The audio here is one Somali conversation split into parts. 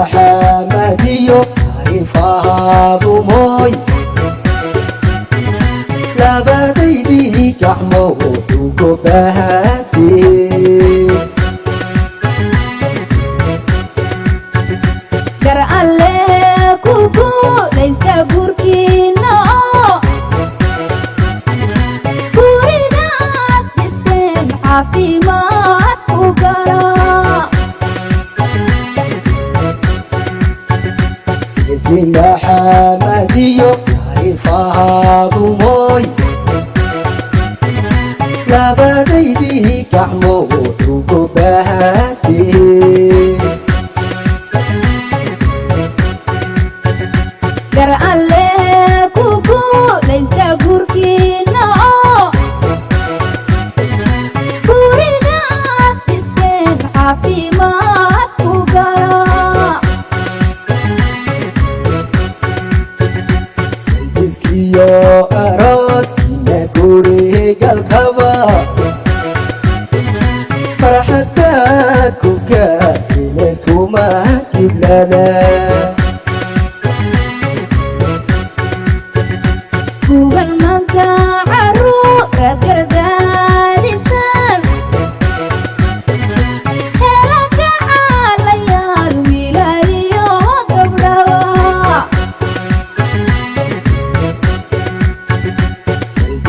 Maxamadiyo faadumoy, labadaydii gacmood ugu bahatee. Gar alle ku guulaysta guurkiina oo gurigaad dhisteen caafimaad ku gala. Maxamadiyo faadumoy, labadaydii gacmood ugu bahatee. Gar alle ku guulaysta guurkiina oo gurigaad dhisteen caafimaad ku gala. Iskiyo arooskiina gurigalkaba farxad baad ku gaadhine tuma giblada. Buugan maanta caruuraad gardaadisaan, hela kacaalayaal wiilaliyo gabdhaba.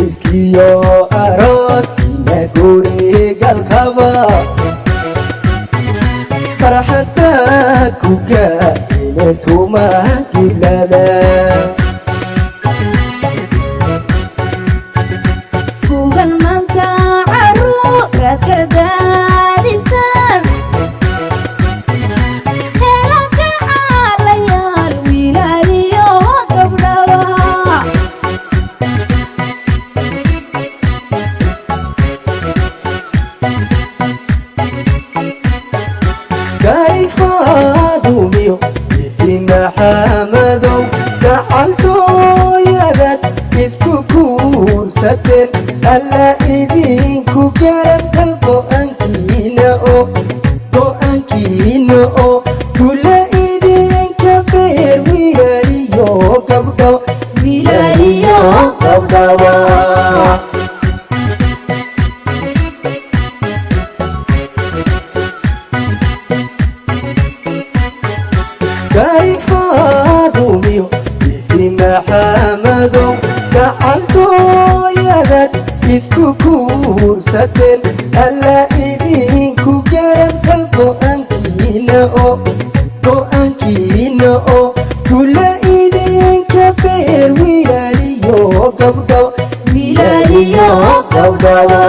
Iskiyo arooskiina gurigalkaba farxad baad ku gaadhine tuma giblada. Buugan maanta caruuraad gardaadisaan, hela kacaalayaal wiilaliyo gabdhaba. Garifadumiyo isi Maxamadow, gacaltooyadaad isku guursateen alla idinku garab gal go'aankiina oo go'aankiina oo kula idinka beer wiilaliyo gabdho, wiilaliyo gabdhaba. Garifadumiyo isi Maxamadow, gacaltooyadaad isku guursateen alla idinku garab gal go'aankiina oo go'aankiina oo kula idinka beer wiilaliyo gabdho, wiilaliyo gabdhaba.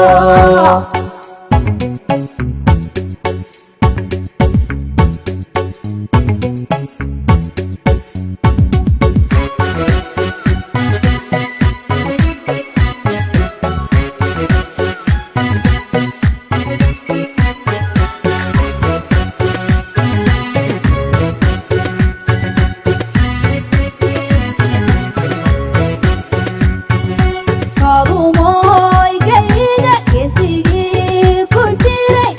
Faadumoygayga geesigii ku jiray,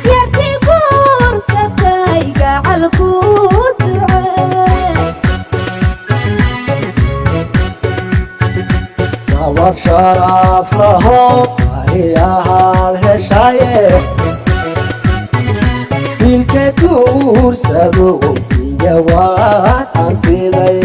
yartii guursatay gacal ku ducee. Gabadh sharaf laho ay ahaad heshaye, wiilka guursado iya waad anfiday.